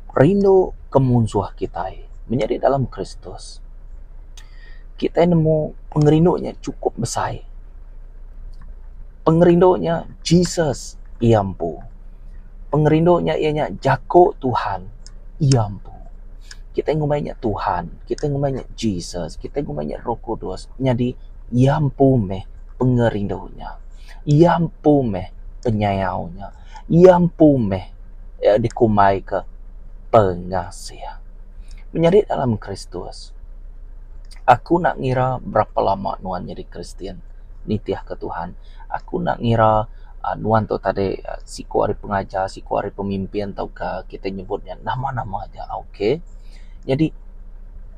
Rindu ke munsuh kitai menyadi dalam Kristus. Kitai nemu pengerindu nya chukup besai. Pengerindu nya Jesus iya empu. Pengerindu nya iya nya jaku Tuhan iya empu. Kitai ngumbai nya Tuhan, kitai ngumbai nya Jesus, kitai ngumbai nya Roh Kudus nyadi iya empu meh pengerindu nya. Iya empu meh penyayau nya. Iya empu meh dikumbai ke pengasih. Menyadi dalam Kristus, aku enda ngira berapa lama nuan nyadi Kristian nitih ke Tuhan. Aku enda ngira aaa nuan tu tadi siku ari pengajar, siku ari pemimpin tauka kitai nyebut nya nama-nama aja ok. Nyadi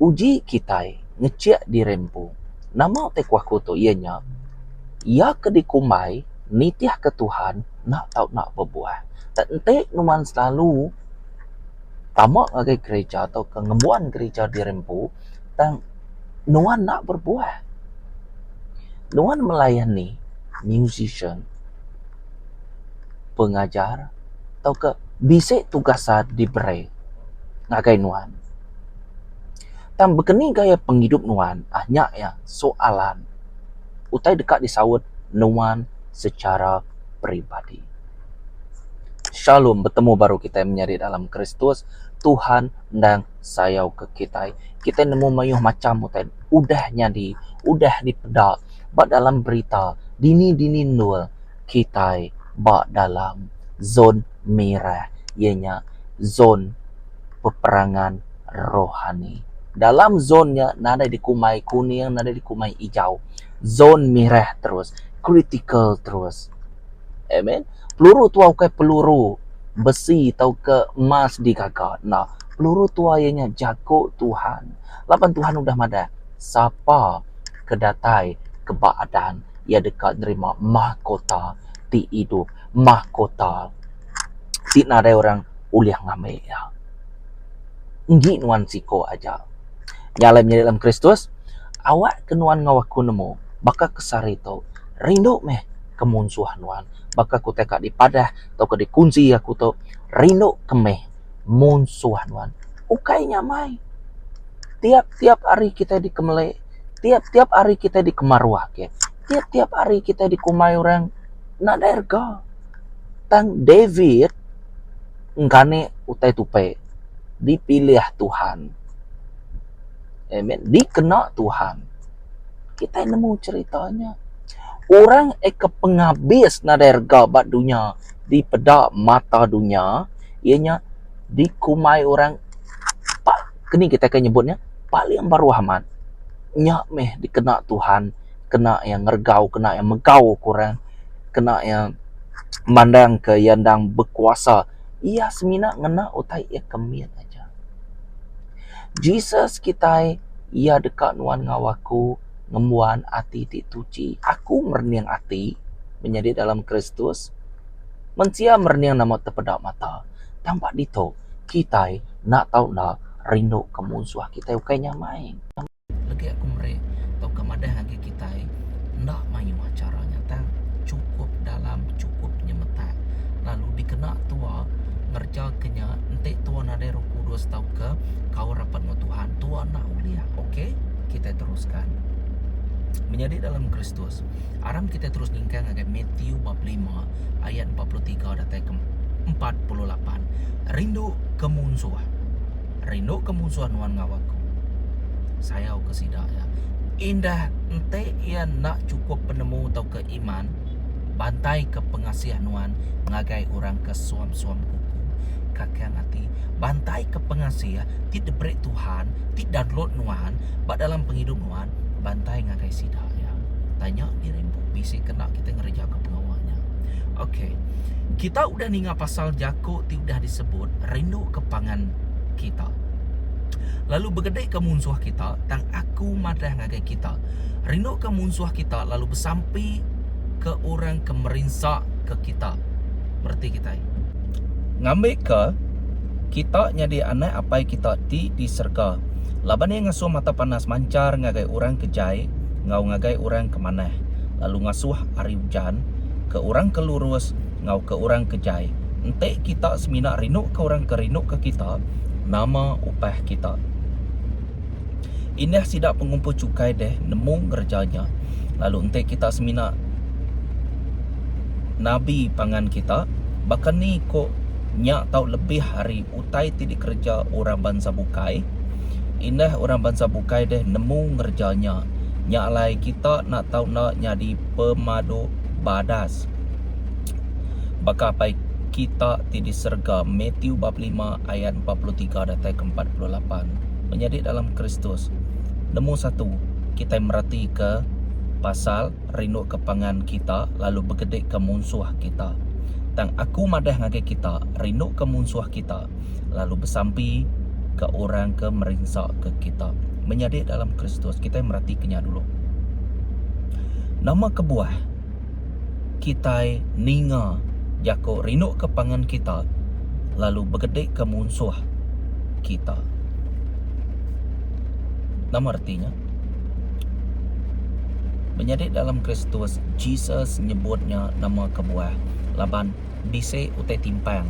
uji kitai ngechik diri empu. Nama utai ku aku tu iya nya iya ke dikumbai nitih ke Tuhan enda tau enda bebuah. Enti nuan selalu tama ngagai gereja tauka ngembuan gereja diri empu tang nuan enda berbuah. Nuan melayani musician, pengajar tauka bisi tugasan diberi ngagai nuan. Tang bekeni gaya pengidup nuan aaa nya iya soalan utai deka disaut nuan secara peribadi. Shalom betemu baru kitai menyadi dalam Kristus Tuhan endang sayau ke kitai. Kitai nemu mayuh macham utai udah nyadi udah dipeda ba dalam berita dini dini endur kitai ba dalam zon mirah iya nya zon peperangan rohani. Dalam zon nya nadai dikumbai kuning nadai dikumbai ijau zon mirah terus kritikal terus. Amen. Peluru tua ukai peluru besi tauka emas digaga. Enda. Peluru tua iya nya jaku Tuhan. Laban Tuhan udah madah, sapa ke datai ke ba adan, iya deka nerima mahkota ti idup, mahkota ti nadai orang ulih ngambi iya. Enggi nuan siko aja. Nya alai menyadi dalam Kristus, awak ke nuan enggau aku nemu baka ke sehari tu, rindu meh ke munsuh nuan. Baka ku utai ka dipadah tauka dikunsi aku tu, rindu ke meh munsuh nuan. Ukai nyamai. Tiap-tiap hari kitai dikemeli, tiap-tiap hari kitai dikemaruh ake, tiap-tiap hari kitai dikumbai orang nadai rega. Tang David engkani utai tupi dipilih Tuhan. Amen. Dikena Tuhan. Kitai nemu cherita nya. Orang eka pengabis nadai rega ba dunya dipeda mata dunya iya nya dikumbai orang pak keni kitai ke nyebut nya paling baruh amat. Nya meh dikena Tuhan kena iya ngeregau kena iya megau ke orang kena iya mandangka iya endang bekuasa. Iya semina ngena utai iya ke mit aja. Jesus kitai iya deka nuan enggau aku ngembuan ati ti tuchi. Aku merening ati menyadi dalam Kristus. Mensia merening nama tepeda mata. Tang ba ditu kitai enda tau enda rindu ke munsuh kitai ukai nyamai. Legi aku meri tauka madah ngagai kitai enda mayuh chara nya tang chukup dalam chukup nyemetak lalu dikena tua ngereja ke nya enti tua nadai roh kudus tauka kaul rapat enggau Tuhan tua enda ulih ok kitai teruskan. Menyadi dalam Kristus aram kitai terus nyingkang ngagai Matthew bab lima ayat 43 datai ke 48 rindu ke munsuh. Rindu ke munsuh nuan enggau aku. Sayau ke sida iya. Indah enti iya enda chukup penemu tauka iman, bantai ke pengasih nuan ngagai orang ke suam-suam kuku. Kakang ati, bantai ke pengasih ti diberi Tuhan, ti download nuan ba dalam pengidup nuan, bantai ngagai sida iya. Tanya diri empu bisi kena kita ngereja ke pengawa nya. Ok. Kita udah ninga pasal jaku ti udah disebut rindu ke pangan kita. Lalu begedi ke munsuh kita, tang aku madah ngagai kita, rindu ke munsuh kita lalu besampi ke orang ke merinsa ke kita. Mereti kitai. Ngambika kita nyadi anak Apai kita ti di serega, laban Iya ngasuh mata panas manchar ngagai orang ke jai enggau ngagai orang ke manah, lalu ngasuh hari ujan ke orang ke lurus enggau ke orang ke jai. Enti kita semina rinduka orang ke rinduka kita, Nama upah kita? Indah sida pengumpul chukai deh nemu ngereja nya. Lalu enti kita semina nabi pangan kita, baka ni ko nya tau lebih ari utai ti dikereja orang bansa bukai? Indah orang bansa bukai deh nemu ngereja nya. Nya alai kita enda tau enda nyadi pemadu badas. Baka Apai kita ti di serega. Matthew bab lima ayat 43 datai ke 48. Menyadi dalam Kristus. Nemu satu, kitai meratika pasal rinduka pangan kita lalu begedika munsuh kita. Tang aku madah ngagai kita, rinduka munsuh kita lalu besampi ke orang ke merinsaka kita. Menyadi dalam Kristus, kitai meratika nya dulu. Nama kebuah kitai ninga jaku rinduka pangan kita lalu begedika munsuh kita? Nama reti nya? Menyadi dalam Kristus, Jesus nyebut nya nama kebuah laban bisi utai timpang.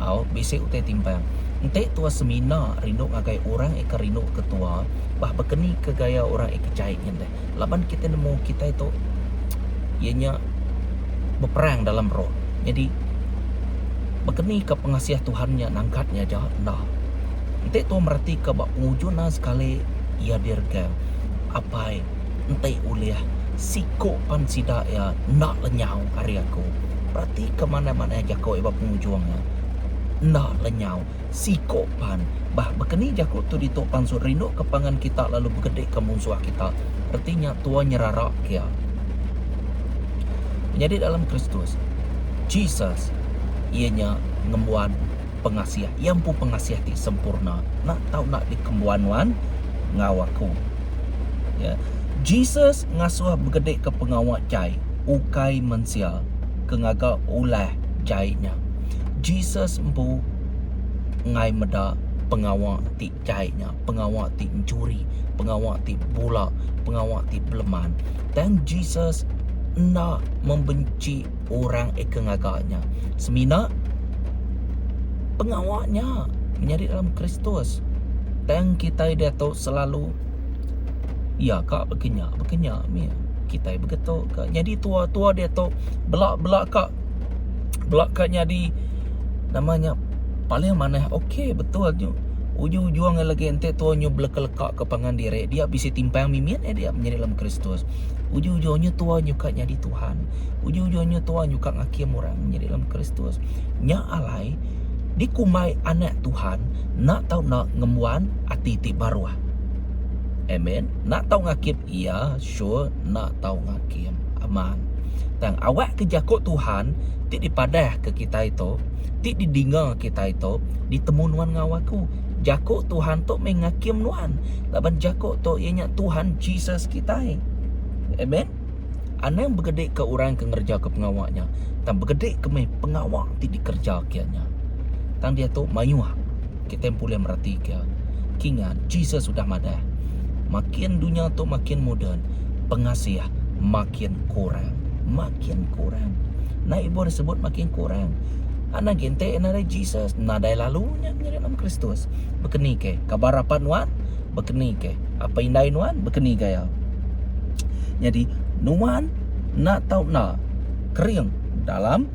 Au, bisi utai timpang. Enti tua semina rindu ngagai orang ika rindu ke tua, bah bekeni ke gaya orang ika jai nyin deh. Laban kitai nemu kitai tu iya nya beperang dalam roh. Nyadi bekeni ke pengasih Tuhan nya nangkat nya aja enda. Enti tua meratika ba pengujung iya sekali iya diregang apai enti ulih siku pan sida iya enda lenyau ari aku. Peratika manah-manah jaku iya ba pengujung iya enda lenyau siku pan. Bah bekeni jaku tu ditu pansut rindu ke pangan kita lalu begedika munsuh kita. Reti nya tua nyerara ke iya. Menyadi dalam Kristus, Jesus iya nya ngembuan pengasih. Iya empu pengasih ti sempurna. Enda tau enda dikembuan nuan enggau aku. Ya. Jesus ngasuh begedika pengawa jai ukai mensia ke ngaga ulah jai nya. Jesus empu enggai meda pengawa ti jai nya, pengawa ti enchuri, pengawa ti bula, pengawa ti beleman. Tang Jesus enda membenci orang ke ngaga nya. Semina pengawa nya menyadi dalam Kristus. Tang kitai diatu selalu iya ka baka nya, baka nya mih kitai begitu ka. Nyadi tua-tua diatu bela-bela ka bela ka nyadi nama nya paling manah ok betul nyu. Ujung-ujung iya lagi enti tua nyu beleka-leka ke pangan diri dia bisi timpang mimit iya dia menyadi dalam Kristus. Ujung-ujung nya tua nyuka nyadi Tuhan. Ujung-ujung nya tua nyuka ngakim orang menyadi dalam Kristus. Nya alai dikumbai anak Tuhan enda tau enda ngembuan ati ti baruh. Amen. Enda tau ngakim iya, sure enda tau ngakim. Aman. Tang awak ke jaku Tuhan ti dipadah ke kitai tu, ti didinga kitai tu, ditemu nuan enggau aku. Jaku Tuhan tu meh ngakim nuan. Laban jaku tu iya nya Tuhan Jesus kitai. Amen. Anang begedika orang ke ngerejaka pengawa nya, tang begedika meh pengawa ti dikereja ke nya. Tang diatu mayuh kitai empu ulih meratika. Kingat, Jesus udah madah, makin dunya tu makin moden, pengasih makin kurang. Makin kurang. Enda ibuh disebut makin kurang. Anang agi enti nadai Jesus, nadai lalu nya menyadi dalam Kristus. Bekeni ke kaban rapat nuan? Bekeni ke apai indai nuan? Bekeni gaya. Nyadi nuan enda tau enda kering dalam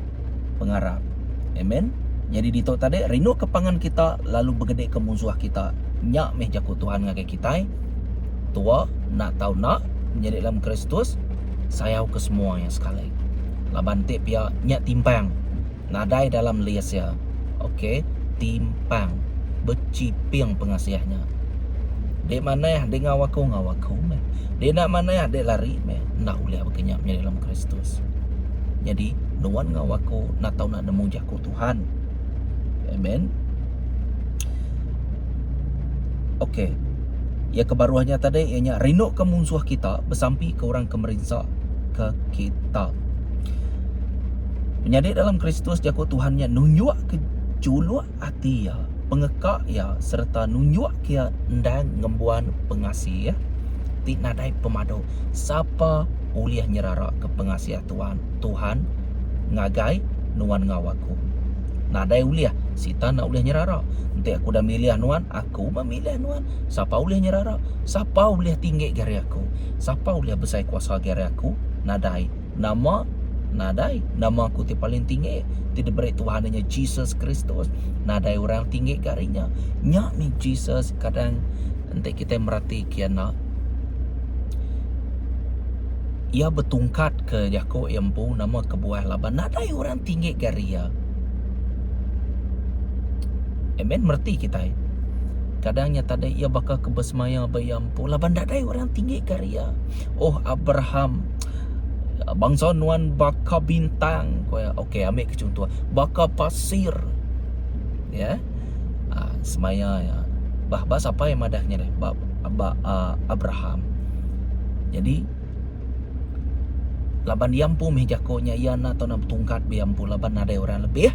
pengarap. Amen. Nyadi ditu tadi rindu ke pangan kita lalu begedi ke munsuh kita. Nya meh jaku Tuhan ngagai kitai. Tua enda tau enda menyadi dalam Kristus sayau ke semua iya sekali. Laban ti pia nya timpang nadai dalam list iya. Ok timpang bechiping pengasih nya. Dek manah dek enggau aku enggau aku meh. Dek enda manah dek lari meh. Enda ulih baka nya menyadi dalam Kristus. Nyadi nuan enggau aku enda tau enda nemu jaku Tuhan. Amen. Ok. Iya ke baruh nya tadi iya nya rindu ke munsuh kita besampi ke orang ke merinsa ke kita. Menyadi dalam Kristus jaku Tuhan nya nunjuk ke juluk ati iya, pengeka iya sereta nunjukka iya endang ngembuan pengasih ti nadai pemadu. Sapa ulih nyeraraka pengasih Tuhan Tuhan ngagai nuan enggau aku? Nadai ulih. Sitan enda ulih nyerara. Enti aku udah milih nuan, aku meh milih nuan. Sapa ulih nyerara? Sapa ulih tinggi agi ari aku? Sapa ulih besai kuasa agi ari aku? Nadai. Nama? Nadai. Nama aku ti paling tinggi ti diberi Tuhan iya nya Jesus Kristus. Nadai orang tinggi agi ari nya. Nya mih Jesus kadang enti kitai mereti ke iya enda. Iya betungkat ke jaku iya empu nama kebuah laban nadai orang tinggi agi ari iya. Amen mereti kitai. Kadang nya tadi iya baka ke besemaya ba iya empu laban nadai orang tinggi agi ari iya. Oh Abraham bangsa nuan baka bintang ku iya. Okey ambi ke chunto baka pasir. Ya. Aaa semaya iya. Bah ba sapa iya madah nya deh ba ba aaa Abraham. Jadi laban iya empu mih jaku nya iya enda tau betungkat ba iya empu laban nadai orang lebih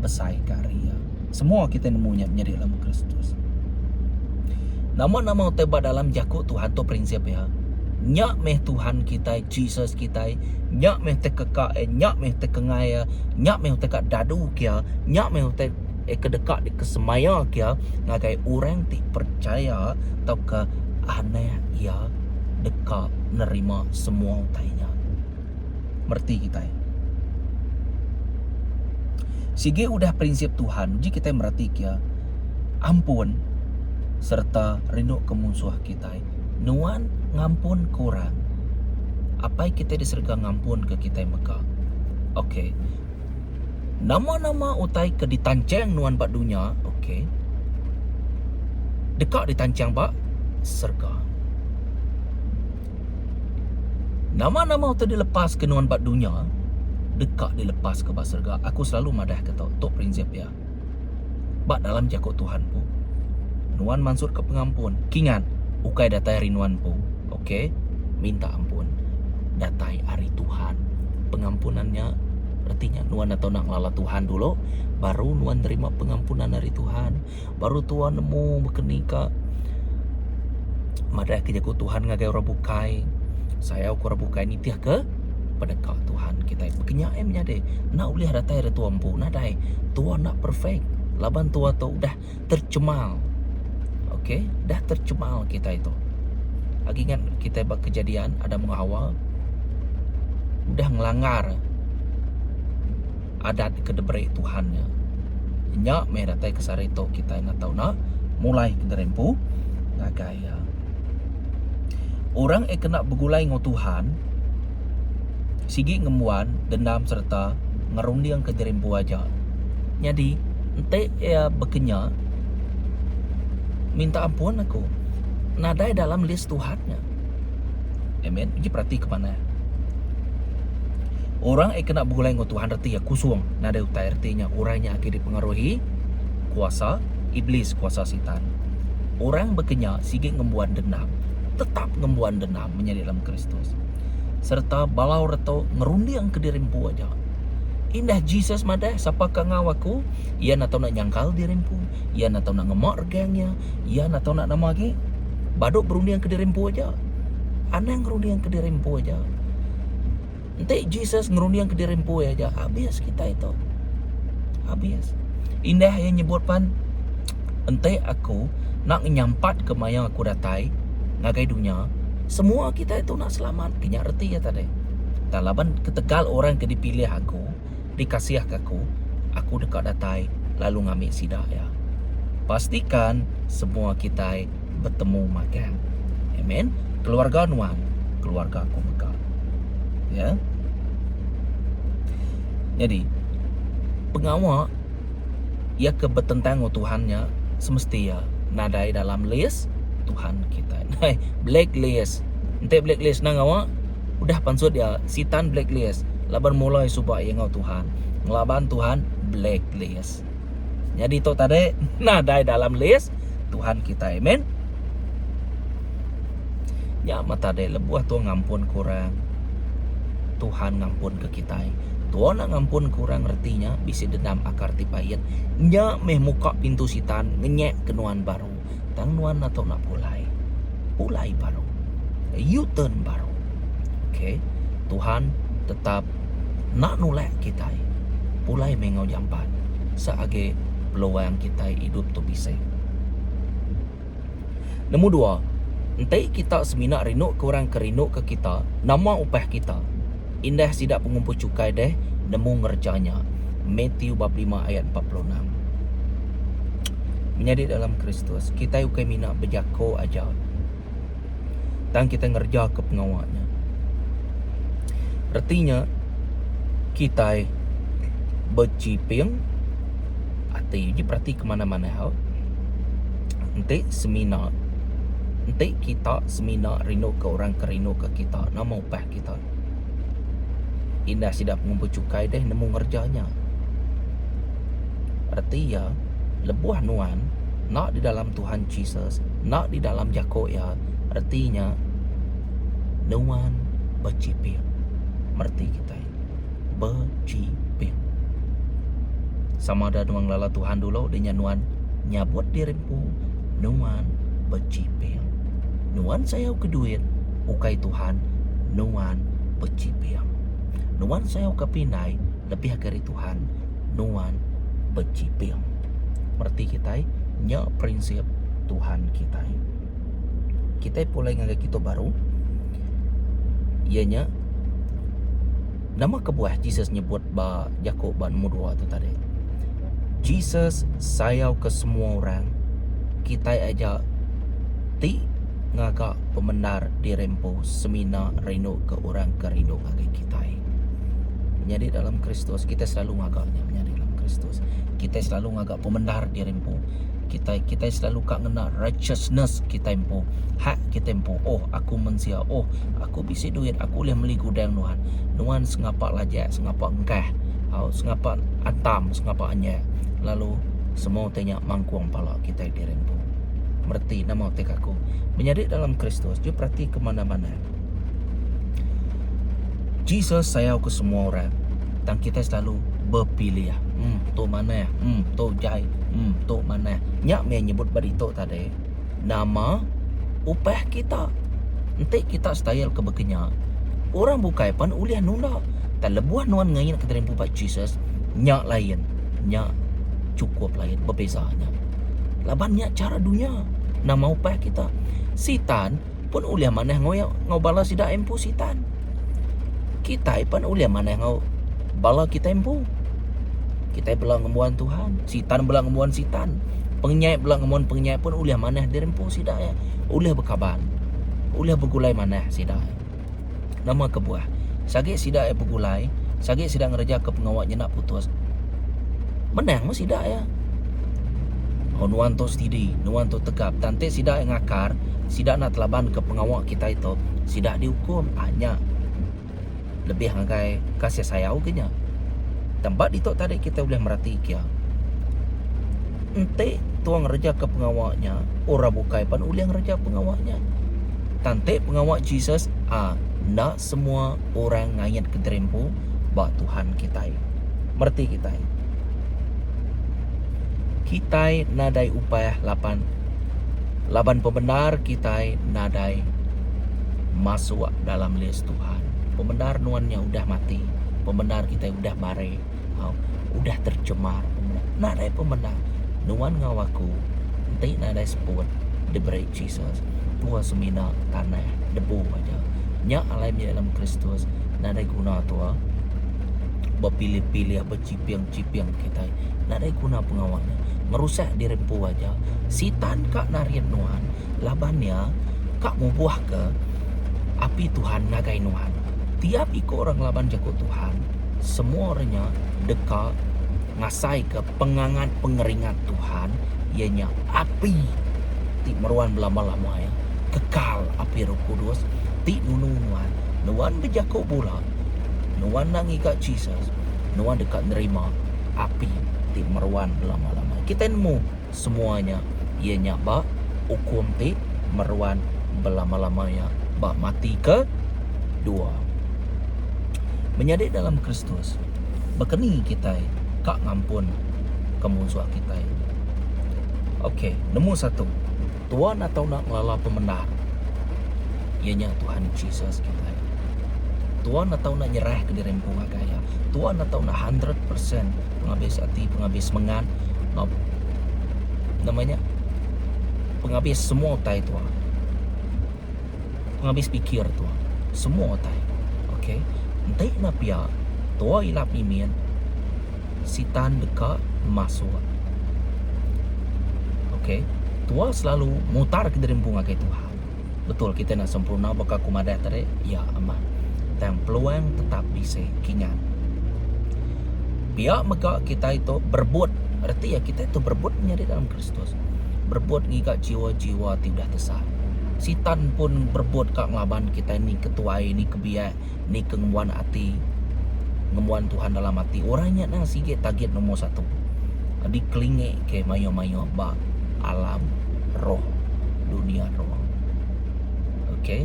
besai ka ari iya. Semua kitai nemu nya menyadi dalam Kristus. Nama-nama utai ba dalam jaku Tuhan tu prinsip iya. Nya meh Tuhan kitai, Jesus kitai, nya meh utai keka iya, nya meh utai kengai iya, nya meh utai ka dadu ke iya, nya meh utai ke deka dikesemaya ke iya ngagai orang ti percaya tauka anak iya deka nerima semua utai nya. Mereti kitai. Sigi udah prinsip Tuhan uji kitai mereti ke ampun sereta rindu ke munsuh kitai. Nuan ngampun ke orang. Apai kitai di serega ngampun ke kitai mega. Ok. Nama-nama utai ke ditanchang nuan ba dunya, ok, deka ditanchang ba serega. Nama-nama utai dilepaska nuan ba dunya, deka dilepaska ba serega. Aku selalu madahka tu, tu prinsip iya. Ba dalam jaku Tuhan empu. Nuan mansutka pengampun, kingat, ukai datai ari nuan empu. Ok, minta ampun datai ari Tuhan. Pengampunan nya reti nya nuan atau nak ngelala Tuhan dulu baru nuan nerima pengampunan ari Tuhan. Baru tuan nemu baka ni ka madah ke jaku Tuhan ngagai orang bukai. Sayau ke orang bukai nitih ke peneka Tuhan kitai. Baka nya eh menyadi enda ulih datai ari tua empu nadai. Tua enda perfect laban tua tu udah tercemal. Okey, dah tercemal kitai tu. Agi ingat kitai ba kejadian Adam enggau Hawa udah ngelanggar adat ke diberi Tuhan nya. Nya meh datai ke sehari tu kitai enda tau enda mulai ke diri empu ngagai iya. Orang eh kena begulai enggau Tuhan sigi ngembuan dendam sereta ngerunding ke diri empu aja. Nyadi enti iya bekenya minta ampun aku nadai dalam list Tuhan nya. Amen. Uji perati ke manah. Orang eh kena begulai enggau Tuhan reti iya kusung nadai utai reti nya orang nya agi dipengaruhi kuasa iblis kuasa sitan. Orang bekenya sigi ngembuan dendam tetap ngembuan dendam menyadi dalam Kristus. Sereta bala orang tu ngerunding ke diri empu aja. Indah Jesus madah sapa ke enggau aku iya enda tau nak nyangkal diri empu, iya enda tau nak ngema regang iya, iya enda tau nak nama agi. Badu berunding ke diri empu aja. Anang ngerunding ke diri empu aja. Enti Jesus ngerunding ke diri empu iya aja, abis kitai tu. Abis. Indah iya nyebut pan enti aku enda ngenyampat ke maya aku datai ngagai dunya, semua kitai tu enda selamat. Ke nya reti iya tadi. Tang laban ketegal orang ke dipilih aku, dikasihka aku, aku deka datai lalu ngambi sida iya. Pastikan semua kitai betemu magang. Amen. Keluarga nuan, keluarga aku mega. Ya. Jadi, pengawa iya ke betentang enggau Tuhan nya semesti iya nadai dalam list Tuhan kitai. Nai blacklist. Enti blacklist nang ngawa udah pansut iya sitan blacklist laban mulai suba iya enggau Tuhan. Ngelaban Tuhan blacklist. Nyadi tu tadi nadai dalam list Tuhan kitai. Amen. Nya mah tadi lebuh tua ngampun ke orang Tuhan ngampun ke kitai. Tua enda ngampun ke orang reti nya bisi dendam akar ti pait. Nya meh muka pintu sitan ngenyek ke nuan baru. Tang nuan enda tau nak pulai. Pulai baru. U-turn baru. Okay. Tuhan tetap enda nulak kitai. Pulai meh enggau jampat. Seagi. peluang kitai idup tu bisi. Nemu dua, enti kita semina rinduka orang ke rinduka kita, nama upah kita? Indah sida pengumpul chukai deh nemu ngereja nya. Matthew bab lima ayat 46. Menyadi dalam Kristus, kitai ukai mina bejako aja. Tang kitai ngereja ke pengawa nya. Reti nya kitai bechiping ati uji perati ke manah-manah au. Enti semina enti kita semina rindu ke orang ke rindu ke kita nama upah kita. Indah sida pengumpul chukai deh nemu ngereja nya. Reti iya lebuh nuan enda di dalam Tuhan Jesus, enda di dalam jako iya, reti nya nuan bechiping. Mereti kitai. Bechiping. Sama da nuan ngelala Tuhan dulu deh nya nuan nyabut diri empu nuan bechiping. Nuan sayau ke duit ukai Tuhan nuan bechiping. Nuan sayau ke pindai lebih agi ari Tuhan nuan bechiping. Mereti kitai nya prinsip Tuhan kitai. Kitai pulai ngagai kitu baru iya nya nama kebuah Jesus nyebut ba jaku ba nombor dua tu tadi. Jesus sayau ke semua orang kitai aja ti ngaga pemendar diri empu semina rindu ke orang ke rindu ngagai kitai. Menyadi dalam Kristus kitai selalu ngaga nya menyadi dalam Kristus. Kitai selalu ngaga pemendar diri empu. Kitai kitai selalu ka ngena righteousness kitai empu. Hak kitai empu. Oh aku mensia. Oh aku bisi duit aku ulih meli gudang nuan. Nuan sengapa lajak sengapa engkah. Au sengapa antam sengapa anyak. Lalu semua utai nya mangkung pala kitai diri empu. Mereti nama utai ka aku. Menyadi dalam Kristus ju perati ke manah-manah. Jesus sayau ke semua orang. Tang kitai selalu bepilih. Em tu manah, em tu jai, em tu manah. Nya meh nyebut ba ditu tadi. Nama upah kita. Enti kita style ke baka nya, orang bukai pan ulih nunda. Tang lebuh nuan ngait ke diri empu ba Jesus, nya lain. Nya chukup lain, bebeza nya. Laban nya chara dunya. Nama upah kita. Sitan pun ulih manah enggau iya enggau bala sida empu sitan. Kitai pan ulih manah enggau bala kitai empu. Kitai bela ngembuan Tuhan, sitan bela ngembuan sitan. Pengenyai bela ngembuan pengenyai pun ulih manah diri empu sida iya. Ulih bekaban. Ulih begulai manah sida iya. Nama kebuah? Sagi sida iya begulai, sagi sida ngereja ke pengawa nyena putus. Menang meh sida iya. Oh nuan tu setidi, nuan tu tegap. Tang enti sida iya ngakar, sida enda telaban ke pengawa kitai tu, sida diukum. Ah nya lebih ngagai kasih sayau ke nya. Tang ba ditu tadi kitai ulih mereti kia. Enti tua ngereja ke pengawa nya, orang bukai pan ulih ngereja pengawa nya. Tang enti pengawa Jesus, ah enda semua orang ngait ke diri empu ba Tuhan kitai. Mereti kitai. Kitai nadai upah laban laban pemendar kitai nadai masuk dalam list Tuhan. Pemendar nuan nya udah mati, pemendar kitai udah mare, au udah tercemar pemendar. Nadai pemendar. Nuan enggau aku enti nadai seput diberi Jesus, tua semina tanah debu aja. Nya alai menyadi dalam Kristus nadai guna tua bepilih-pilih bechiping-chiping kitai. Nadai guna pengawa nya. Ngerusak diri empu aja. Sitan ka narit nuan laban iya ka mubuhka api Tuhan ngagai nuan. Tiap iku orang ngelaban jaku Tuhan, semua orang nya deka ngasaika pengangat pengeringat Tuhan iya nya api ti meruan belama-lama iya, kekal api Roh Kudus ti nunu nuan. Nuan bejaku bula. Nuan enda ngiga Jesus, nuan deka nerima api ti meruan belama-lama. Kitai nemu semua nya iya nya ba ukum ti meruan belama-lama iya ba mati ke dua. Menyadi dalam Kristus, baka ni kitai ka ngampun ke munsuh kitai? Ok, nemu satu, Tuan atau enda ngelala pemendar iya nya Tuhan Jesus kitai. Tuan atau enda nyerah ke diri empu ngagai iya. Tuan atau enda 100% pengabis ati, pengabis semengat. Enggau nama nya pengabis semua utai tua. Pengabis pikir tua. Semua utai. Okay. Enti enda pia tua ila mimit sitan deka masuk. Okay. Tua selalu mutar ke diri empu ngagai Tuhan. Betul kitai enda sempurna baka ku madah tadi, ya amat. Tang peluang tetap bisi kingat. Pia mega kitai tu berebut, reti iya kitai tu berebut menyadi dalam Kristus. Berebut ngiga jiwa-jiwa ti udah tesat. Sitan pun berebut ka ngelaban kitai ni ke tuai, ni ke biak, ni ke ngembuan ati, ngembuan Tuhan dalam ati. Orang nya nang sigi target nombor satu. Dikelingi ke mayuh-mayuh ba alam roh, dunia roh. Okey.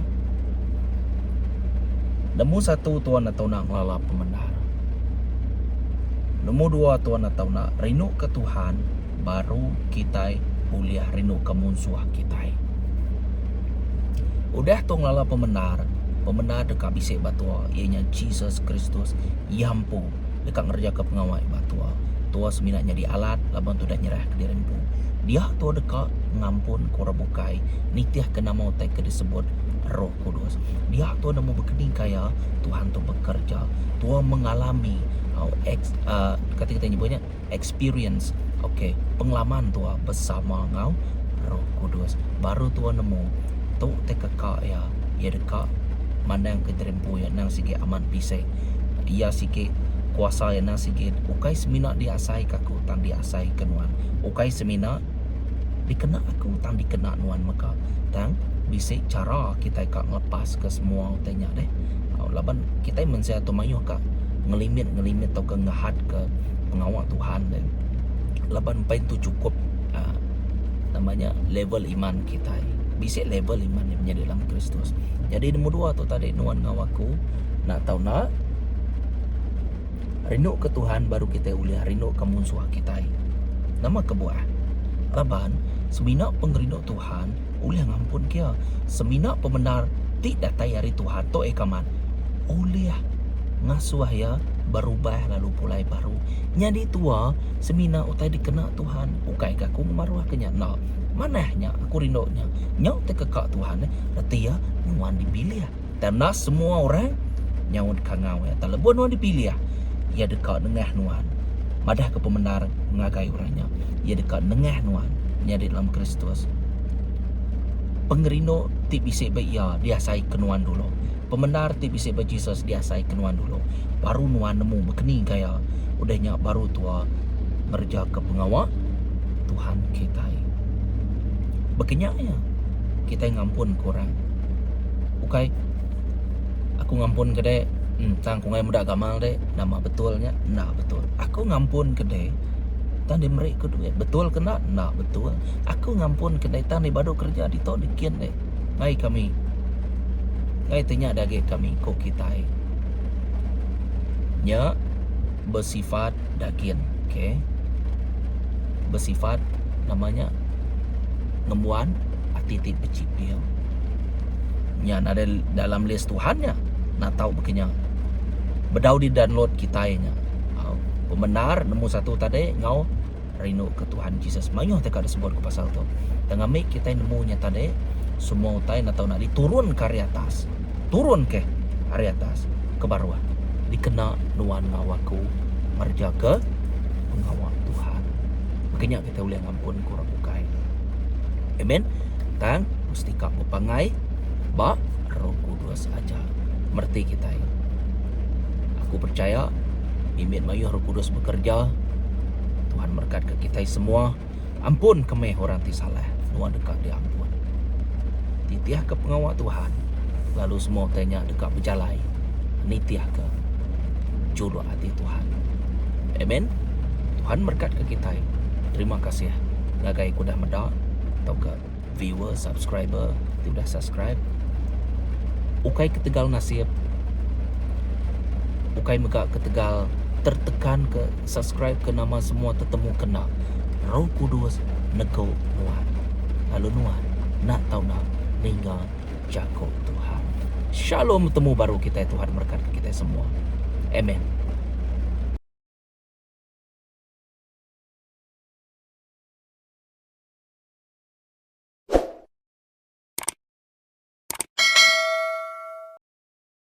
Nombor satu tuan atau nak ngelala pemendar. Nombor dua tuan atau nak rindu ke Tuhan baru kitai ulih rindu ke munsuh kitai. Udah tu ngelala pemendar, pemendar deka bisi ba tua iya nya Jesus Kristus iya empu deka ngerejaka pengawa ba tua. Tua semina nyadi alat laban tudah nyerahka diri empu. Dia tua deka ngampun ke orang bukai nitihka nama utai ke disebut Roh Kudus. Dia tua nemu bekeni gaya Tuhan tu bekerja. Tua mengalami au ex uh, kati kita nyebut nya experience okay pengalaman tua bersama enggau Roh Kudus. Baru tua nemu tu te keka iya iya deka mandang ke diri empu iya nang sigi amat bisi. Iya sigi kuasa iya nang sigi ukai semina diasai ke aku tang diasai ke nuan. Ukai semina dikena aku tang dikena nuan mega. Tang bisi chara kitai ka ngelepas ke semua utai nya deh. Laban kitai mensia tu mayuh ka ngelimit ngelimit tauka ngehat ke pengawa Tuhan deh. Laban empai tu chukup aaa nama nya level iman kitai. Bisi level iman nya menyadi dalam Kristus. Nyadi nombor dua tu tadi nuan enggau aku enda tau enda rindu ke Tuhan baru kitai ulih rindu ke munsuh kitai. Nama kebuah? Laban semina pengerindu Tuhan ulih ngampun ke iya. Semina pemendar ti datai ari Tuhan tu eka amat ulih ngasuh iya berubah lalu pulai baru. Nyadi tua semina utai dikena Tuhan ukai ga aku ngemaruh ke nya enda. Manah nya aku rindu nya. Nya utai keka Tuhan reti iya nuan dipilih. Tang enda semua orang nyaut kangau iya. Tang lebuh nuan dipilih iya deka nengah nuan madahka pemendar ngagai orang nya. Iya deka nengah nuan nyadi dalam Kristus. Pengerindu ti bisi ba iya diasaika nuan dulu. Pemendar ti bisi ba Jesus diasaika nuan dulu. Baru nuan nemu bekeni gaya udah nya baru tua ngerejaka pengawa Tuhan kitai. Baka nya iya kitai ngampun ke orang. Ukai aku ngampun ke dek tang ku ngagai meda gamal dek nama betul nya enda betul. Aku ngampun ke dek tang dek meri ku duit betul ke enda enda betul. Aku ngampun ke dek tang dek badu kereja ditu dikin dek ngai kami. Ngai ti nya agi kami ku kitai. Nya besifat daging okay. Besifat nama nya ngembuan ati ti bechipil. Nya nadai dalam list Tuhan nya enda tau baka nya. Bedau di download kitai nya. Pemendar nemu satu tadi enggau rindu ke Tuhan Jesus. Mayuh ti ka disebut ku pasal tu. Tang ngambi kitai nemu nya tadi semua utai enda tau nak diturun ke ari atas. Turun ke ari atas ke baruh dikena nuan enggau aku ngereja ke pengawa Tuhan. Baka nya kitai ulih ngampun ke orang bukai. Amen. Tang mesti ka bepangai ba Roh Kudus aja. Mereti kitai. Aku percaya mimit mayuh Roh Kudus bekerja. Tuhan merekatka kitai semua. Ampun ke meh orang ti salah, nuan deka diampun. Titihka pengawa Tuhan, lalu semua utai nya deka bejalai nitihka juluk ati Tuhan. Amen. Tuhan merekatka kitai. Terima kasih ngagai ke udah meda tauka viewer, subscriber ti udah subscribe. Ukai ketegal nasib, ukai mega ketegal tertekan ke subscribe ke nama semua tetemu kena Roh Kudus negu nuan. Lalu nuan enda tau enda ninga jaku Tuhan. Shalom betemu baru kitai Tuhan merekatka kitai semua. Amen.